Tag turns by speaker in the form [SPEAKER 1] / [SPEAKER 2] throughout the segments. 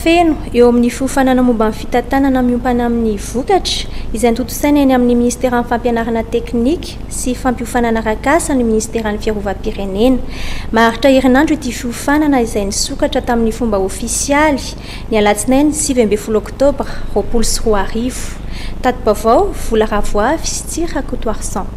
[SPEAKER 1] Feno eo amin'ny fiofanana momba ny fitantanana miompana amin'ny vokatra, izay notontosaina eny amin'ny Minisiteran'ny Fampianarana Teknika sy Fampiofanana Arak'asa ny Minisiteran'ny Fiarovam-pirenena. Maharitra herinandro ity fiofanana izay nisokatra tamin'ny fomba ofisialy ny alatsinainy 19 oktobra 2020. Tati-baovao, Vola Ravoavy sy Tsiry Rakotoarison.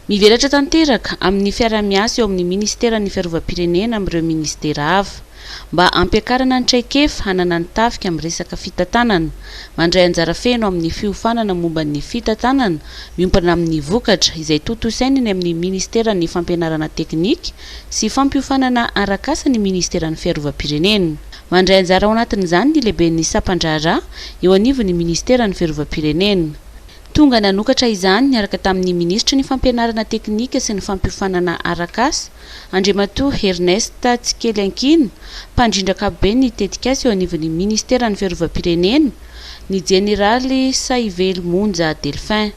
[SPEAKER 2] Mivelatra tanteraka amin'ny fiaraha-miasa eo amin'ny Minisiteran'ny Fiarovam-pirenena amin'ireo minisitera hafa. Mba hampiakarana ny traikefa hananan'ny tafika amin'ny resaka fitantanana. Mandray anjara feno amin'ny fiofanana momba ny fitantanana miompana amin'ny vokatra izay tontosaina eny amin'ny Minisiteran'ny Fampianarana teknika sy fampiofanana arak'asa ny Minisiteran'ny Fiarovam-pirenena. Mandray anjara ao anatin'izany ny lehiben'ny sampan-draharaha eo anivon'ny Minisiteran'ny Fiarovam-pirenena. Tonga nanokatra izany niaraka tamin'ny Minisitry ny Fampianarana teknika sy ny fampiofanana arak'asa, Andriamatoa Ernest Tsikeliankina, mpandrindra ankapobeny ny tetikasa eo anivon'ny Minisiteran'ny Fiarovam-pirenena, ny Jeneraly Sahivelo Monja Delphin.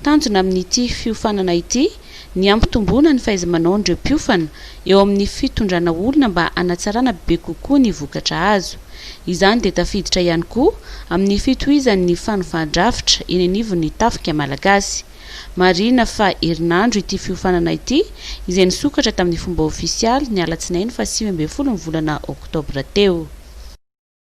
[SPEAKER 2] Tanjona amin'ity fiofanana ity ny hampitomboana ny fahaiza-manaon'ireo mpiofana eo amin'ny fitondrana olona mba hanatsarana bebe kokoa ny vokatra azo. Izany dia tafiditra ihany koa amin'ny fitohizan'ny fanovan-drafitra eny anivon'ny Tafika Malagasy. Marihina fa herinandro ity fiofanana ity izay nisokatra tamin'ny fomba ofisialy ny alatsinainy faha 19 ny volana oktobra teo.